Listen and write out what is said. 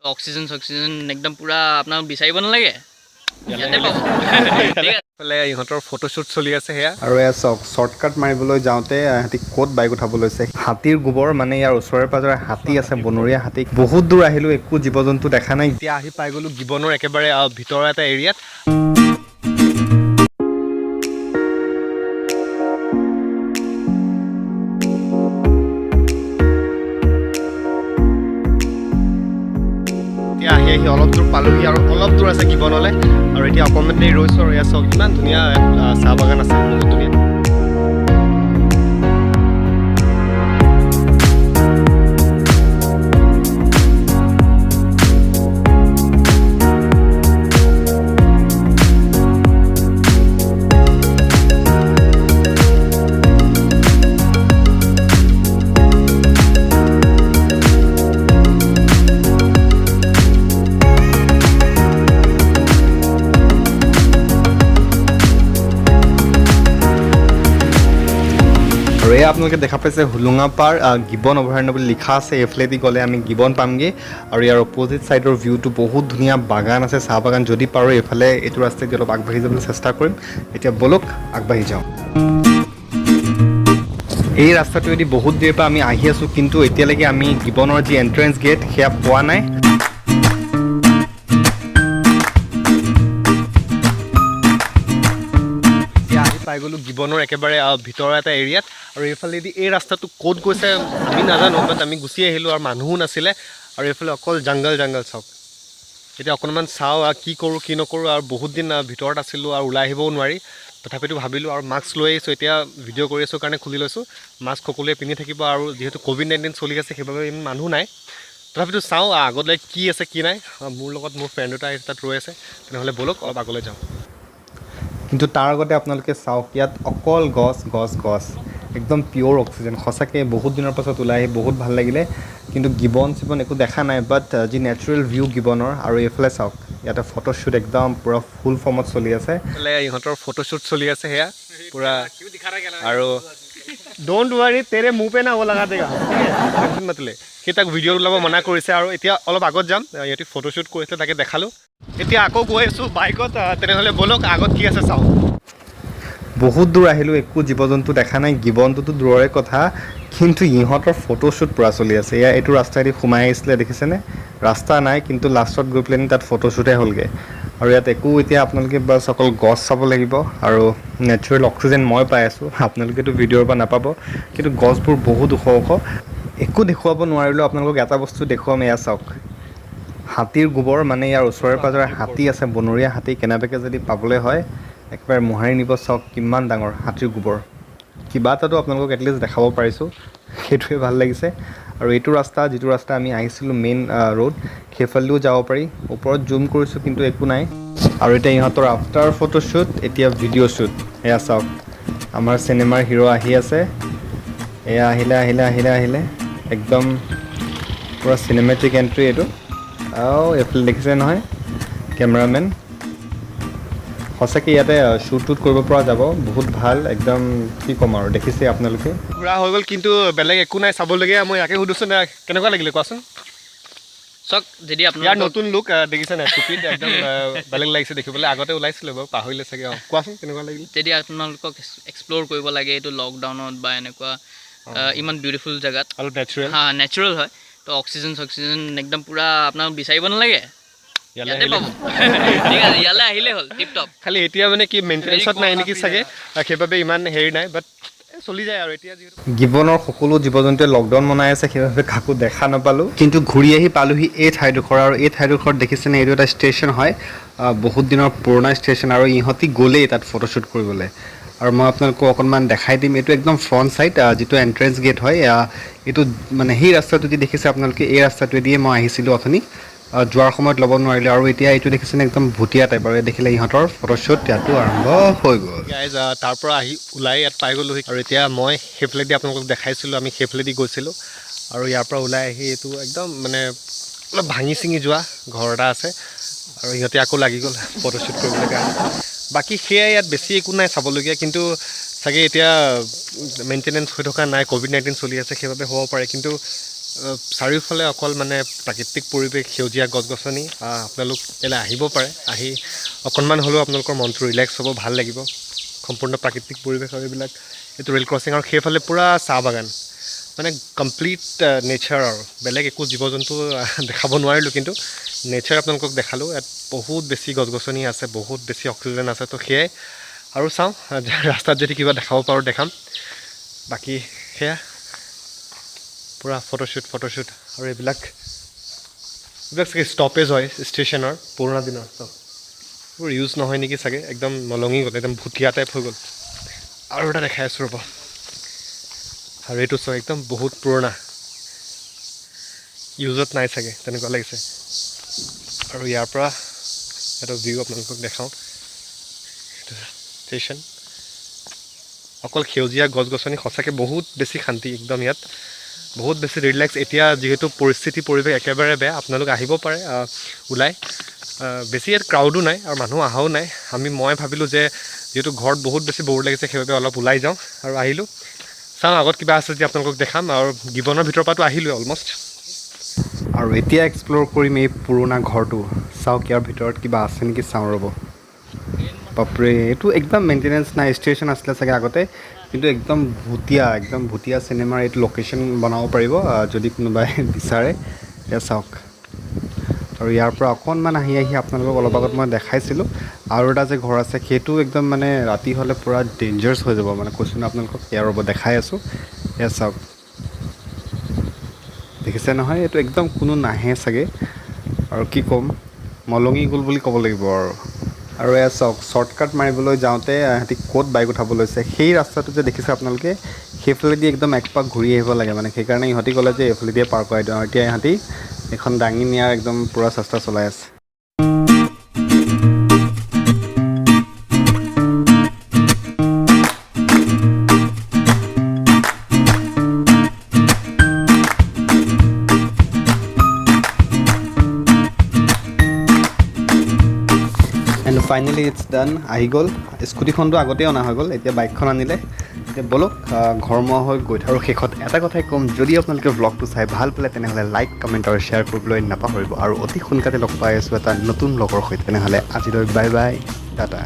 Oxygen চক্সিজেন একদম পূৰা আপোনাক বিচাৰিব নালাগে, ইয়াতে পাব। ঠিক আছে। এইফালে ইহঁতৰ ফটোশ্বুট চলি আছে সেয়া। আৰু এয়া চাওক, শ্বৰ্টকাট মাৰিবলৈ যাওঁতে ইহঁতি ক'ত বাইক উঠাব লৈছে। হাতীৰ গোবৰ, মানে ইয়াৰ ওচৰে পাজৰে হাতী আছে, বনৰীয়া হাতী। বহুত দূৰ আহিলোঁ, একো জীৱ জন্তু দেখা নাই। এতিয়া আহি পাই গ'লোঁ গিবনৰ একেবাৰে ভিতৰৰ এটা এৰিয়াত। এতিয়া আহি আহি অলপ দূৰ পালোহি আৰু অলপ দূৰ আছে গিবনলৈ। আৰু এতিয়া অকণমান দেৰি ৰৈছোঁ। আৰু ইয়াত চাওক, ইমান ধুনীয়া চাহ বাগান আছে, বহুত ধুনীয়া। আৰু এয়া আপোনালোকে দেখা পাইছে হোলোঙাপাৰ গিবন অভয়াৰণ্য বুলি লিখা আছে। এইফালেদি গ'লে আমি গিবন পামগৈ। আৰু ইয়াৰ অপ'জিট ছাইডৰ ভিউটো বহুত ধুনীয়া, বাগান আছে, চাহ বাগান। যদি পাৰোঁ এইফালে এইটো ৰাস্তাইদি অলপ আগবাঢ়ি যাবলৈ চেষ্টা কৰিম। এতিয়া ব'লক, আগবাঢ়ি যাওঁ। এই ৰাস্তাটোৱেদি বহুত দেৰিৰ পৰা আমি আহি আছোঁ, কিন্তু এতিয়ালৈকে আমি গিবনৰ যি এণ্ট্ৰেঞ্চ গেট সেয়া পোৱা নাই। এতিয়া আহি পাই গ'লোঁ গিবনৰ একেবাৰে ভিতৰৰ এটা এৰিয়াত। আৰু এইফালেদি এই ৰাস্তাটো ক'ত গৈছে আমি নাজানো, বাট আমি গুচি আহিলোঁ আৰু মানুহো নাছিলে। আৰু এইফালে অকল জংঘল জংঘল চাওক। এতিয়া অকণমান চাওঁ আৰু কি কৰোঁ কি নকৰোঁ। আৰু বহুত দিন ভিতৰত আছিলোঁ আৰু ওলাই আহিবও নোৱাৰি। তথাপিতো ভাবিলোঁ আৰু মাস্ক লৈ আহিছোঁ, এতিয়া ভিডিঅ' কৰি আছোঁ কাৰণে খুলি লৈছোঁ। মাস্ক সকলোৱে পিন্ধি থাকিব। আৰু যিহেতু ক'ভিড-19 চলি আছে, সেইবাবে ইমান মানুহ নাই। তথাপিতো চাওঁ আগলৈ কি আছে কি নাই। মোৰ লগত মোৰ ফ্ৰেণ্ড এটা আহিছে, তাত ৰৈ আছে। তেনেহ'লে ব'লক, অলপ আগলৈ যাওঁ। কিন্তু তাৰ আগতে আপোনালোকে চাওক, ইয়াত অকল গছ গছ গছ, একদম পিয়'ৰ অক্সিজেন। সঁচাকৈ বহুত দিনৰ পাছত ওলাই আহি বহুত ভাল লাগিলে। কিন্তু গিবন চিবন একো দেখা নাই, বাট যি নেচাৰেল ভিউ গিবনৰ। আৰু এইফালে চাওক, ইয়াতে ফটোশ্বুট একদম পূৰা ফুল ফৰ্মত চলি আছে। এইফালে ইহঁতৰ ফটোশ্বুট চলি আছে সেয়া পূৰা। আৰু don't worry, तेरे मुँह पे ना वो लगा देगा, টেনচন मत ले। সি তাক ভিডিঅ' ওলাব মানা কৰিছে। আৰু এতিয়া অলপ আগত যাম, ইহঁতি ফটোশ্বুট কৰিছিলে, তাকে দেখালোঁ। এতিয়া আকৌ গৈ আছোঁ বাইকত। তেনেহ'লে ব'লক, আগত কি আছে চাওঁ। বহুত দূৰ আহিলোঁ, একো জীৱ জন্তু দেখা নাই, গিবনটোতো দূৰৰে কথা। কিন্তু ইহঁতৰ ফটোশ্বুট পূৰা চলি আছে। এয়া এইটো ৰাস্তাইদি সোমাই আহিছিলে, দেখিছেনে? ৰাস্তা নাই, কিন্তু লাষ্টত গৈ পেলাই তাত ফটোশ্বুটহে হ'লগৈ। আৰু ইয়াত একো এতিয়া আপোনালোকে বাছ অকল গছ চাব লাগিব আৰু নেচাৰেল অক্সিজেন মই পাই আছোঁ, আপোনালোকেতো ভিডিঅ'ৰ পৰা নাপাব। কিন্তু গছবোৰ বহুত ওখ ওখ। একো দেখুৱাব নোৱাৰিলেও আপোনালোকক এটা বস্তু দেখুৱাম। এয়া চাওক, হাতীৰ গোবৰ, মানে ইয়াৰ ওচৰে পাজৰে হাতী আছে, বনৰীয়া হাতী। কেনেবাকৈ যদি পাবলৈ হয় একেবাৰে মোহাৰি নিব। চাওক কিমান ডাঙৰ হাতীৰ গোবৰ। কিবা এটাতো আপোনালোকক এটলিষ্ট দেখাব পাৰিছোঁ, সেইটোৱে ভাল লাগিছে। আৰু এইটো ৰাস্তা, যিটো ৰাস্তা আমি আহিছিলোঁ মেইন ৰোড, সেইফালেদিও যাব পাৰি। ওপৰত জুম কৰিছোঁ, কিন্তু একো নাই। আৰু এতিয়া ইহঁতৰ আফটাৰ ফটোশ্বুট, এতিয়া ভিডিঅ' শ্বুট। এয়া চাওক, আমাৰ চিনেমাৰ হিৰ' আহি আছে। এয়া আহিলে আহিলে আহিলে আহিলে, একদম পূৰা চিনেমেটিক এণ্ট্ৰি এইটো। আৰু এইফালে দেখিছে নহয় কেমেৰামেন। সঁচাকৈ ইয়াতে শ্বুট টুট কৰিব পৰা যাব, বহুত ভাল একদম। কি ক'ম আৰু, দেখিছে আপোনালোকে। ঘূৰা হৈ গ'ল, কিন্তু বেলেগ একো নাই চাবলগীয়া। মই ইয়াকে সুধোচোন, কেনেকুৱা লাগিলে কোৱাচোন? চাওক, যদি ইয়াৰ আপোনালোকক নতুন লুক দেখিছে নাই? টুপিত একদম বেলেগ লাগিছে দেখিবলৈ। আগতে ওলাইছিলে বাৰু, পাহৰিলে চাগে। অঁ, কোৱাচোন কেনেকুৱা লাগিলে? যদি আপোনালোকক এক্সপ্ল'ৰ কৰিব লাগে এইটো লকডাউনত বা এনেকুৱা ইমান বিউটিফুল জেগাত, অলপ নেচাৰেল। হা, নেচাৰেল হয় তো অক্সিজেন চক্সিজেন একদম পূৰা আপোনাক বিচাৰিব নালাগে, ইয়ালৈ ইয়াতে আহিলে পাব। ঠিক আছে, ইয়ালৈ আহিলেই হ'ল, টিপ টপ। খালি এতিয়া মানে কি মেইনটেনেঞ্চত নাই নেকি চাগে, সেইবাবে ইমান হেৰি নাই, বাট চলি যায়। আৰু এতিয়া যিহেতু গিবনৰ সকলো জীৱ জন্তুৱে লকডাউন মনাই আছে, সেইবাবে কাকো দেখা নাপালোঁ। কিন্তু ঘূৰি আহি পালোহি এই ঠাইডোখৰ। আৰু এই ঠাইডোখৰত দেখিছেনে, এইটো এটা ষ্টেচন হয়, বহুত দিনৰ পুৰণা ষ্টেচন। আৰু ইহঁতি গ'লেই তাত ফটোশ্বুট কৰিবলৈ। আৰু মই আপোনালোকক অকণমান দেখাই দিম। এইটো একদম ফ্ৰণ্ট ছাইড, যিটো এণ্ট্ৰেঞ্চ গেট হয়। এইটো মানে সেই ৰাস্তাটো দি দেখিছে আপোনালোকে, এই ৰাস্তাটোৱেদিয়ে মই আহিছিলোঁ অথনি। যোৱাৰ সময়ত ল'ব নোৱাৰিলোঁ। আৰু এতিয়া এইটো দেখিছেনে, একদম ভুটীয়া টাইপ। আৰু এই দেখিলে ইহঁতৰ ফটোশ্বুট ইয়াতো আৰম্ভ হৈ গ'ল। গাইজ, তাৰ পৰা আহি ওলাই ইয়াত পাই গ'লোহি। আৰু এতিয়া মই সেইফালেদি আপোনালোকক দেখাইছিলোঁ, আমি সেইফালেদি গৈছিলোঁ। আৰু ইয়াৰ পৰা ওলাই আহি এইটো একদম মানে অলপ ভাঙি চিঙি যোৱা ঘৰ এটা আছে। আৰু সিহঁতে আকৌ লাগি গ'ল ফটোশ্বুট কৰিবলৈ কাৰণে। বাকী সেয়াই, ইয়াত বেছি একো নাই চাবলগীয়া। কিন্তু চাগে এতিয়া মেইনটেনেঞ্চ হৈ থকা নাই, ক'ভিড-19 চলি আছে, সেইবাবে হ'ব পাৰে। কিন্তু চাৰিওফালে অকল মানে প্ৰাকৃতিক পৰিৱেশ, সেউজীয়া গছ গছনি। আপোনালোক ইয়ালৈ আহিব পাৰে, আহি অকণমান হ'লেও আপোনালোকৰ মনটো ৰিলেক্স হ'ব, ভাল লাগিব। সম্পূৰ্ণ প্ৰাকৃতিক পৰিৱেশ। আৰু এইবিলাক এইটো ৰেল ক্ৰছিং আৰু সেইফালে পূৰা চাহ বাগান, মানে কমপ্লিট নেচাৰ। আৰু বেলেগ একো জীৱ জন্তু দেখাব নোৱাৰিলোঁ, কিন্তু নেচাৰ আপোনালোকক দেখালোঁ। ইয়াত বহুত বেছি গছ গছনি আছে, বহুত বেছি অক্সিজেন আছে। তো সেয়াই আৰু চাওঁ, ৰাস্তাত যদি কিবা দেখাব পাৰোঁ দেখাম। বাকী সেয়া পূৰা ফটোশ্বুট ফটোশ্বুট। আৰু এইবিলাক চাগে ষ্টপেজ হয় ষ্টেচনৰ পুৰণা দিনৰ। চব এইবোৰ ইউজ নহয় নেকি চাগে, একদম মলঙি গ'ল, একদম ভুটীয়া টাইপ হৈ গ'ল। আৰু এটা দেখাই আছোঁ ৰ'ব। আৰু এইটো চাওক, একদম বহুত পুৰণা, ইউজত নাই চাগে, তেনেকুৱা লাগিছে। আৰু ইয়াৰ পৰা এটা ভিউ আপোনালোকক দেখাওঁ। এইটো ষ্টেচন, অকল সেউজীয়া গছ গছনি, সঁচাকৈ বহুত বেছি শান্তি একদম ইয়াত, বহুত বেছি ৰিলেক্স। এতিয়া যিহেতু পৰিস্থিতি পৰিৱেশ একেবাৰে বেয়া, আপোনালোক আহিব পাৰে ওলাই। বেছি ইয়াত ক্ৰাউডো নাই আৰু মানুহ অহাও নাই। মই ভাবিলোঁ যে যিহেতু ঘৰত বহুত বেছি ব'ৰ লাগিছে, সেইবাবে অলপ ওলাই যাওঁ আৰু আহিলোঁ। চাওঁ আগত কিবা আছে যদি আপোনালোকক দেখাম। আৰু গিবনৰ ভিতৰৰ পৰাতো আহিলোঁৱে অলমষ্ট। আৰু এতিয়া এক্সপ্ল'ৰ কৰিম এই পুৰণা ঘৰটো। চাওক, ইয়াৰ ভিতৰত কিবা আছে নেকি চাওঁ ৰ'ব। বাপৰে, এইটো একদম মেইনটেনেঞ্চ নাই। ষ্টেচন আছিলে চাগে আগতে, কিন্তু একদম ভুটীয়া, একদম ভুটীয়া চিনেমাৰ এইটো লোকেশ্যন বনাব পাৰিব যদি কোনোবাই বিচাৰে। এতিয়া চাওক, আৰু ইয়াৰ পৰা অকণমান আহি আহি আপোনালোকক অলপ আগত মই দেখাইছিলোঁ আৰু এটা যে ঘৰ আছে, সেইটো একদম মানে ৰাতি হ'লে পূৰা ডেঞ্জাৰাছ হৈ যাব মানে, কৈছোঁ ন আপোনালোকক। ইয়াৰ ৰ'ব, দেখাই আছোঁ। এয়া চাওক, দেখিছে নহয়? এইটো একদম কোনো নাহে চাগে। আৰু কি ক'ম, মলঙি গ'ল বুলি ক'ব লাগিব আৰু। আৰু এয়া চাওক, শ্বৰ্টকাট মাৰিবলৈ যাওঁতে ইহঁতি ক'ত বাইক উঠাব লৈছে। সেই ৰাস্তাটো যে দেখিছে আপোনালোকে, সেইফালেদি একদম এক পাক ঘূৰি আহিব লাগে মানে। সেইকাৰণে ইহঁতি ক'লে যে এইফালেদিয়ে পাৰ কৰাই দিওঁ। আৰু এতিয়া ইহঁতি এইখন দাঙি নিয়াৰ একদম পূৰা চেষ্টা চলাই আছে। And finally it's done, আহি গ'ল। স্কুটিখনটো আগতেই অনা হৈ গ'ল, এতিয়া বাইকখন আনিলে। এতিয়া ব'লক, ঘৰমুৱা হৈ গৈ থাকোঁ। আৰু শেষত এটা কথাই ক'ম, যদি আপোনালোকে ভ্লগটো চাই ভাল পালে, তেনেহ'লে লাইক, কমেণ্ট আৰু শ্বেয়াৰ কৰিবলৈ নাপাহৰিব। আৰু অতি সোনকালে লগ পাই আছোঁ এটা নতুন ভ্লগৰ সৈতে। তেনেহ'লে আজিলৈ বাই বাই, টাটা।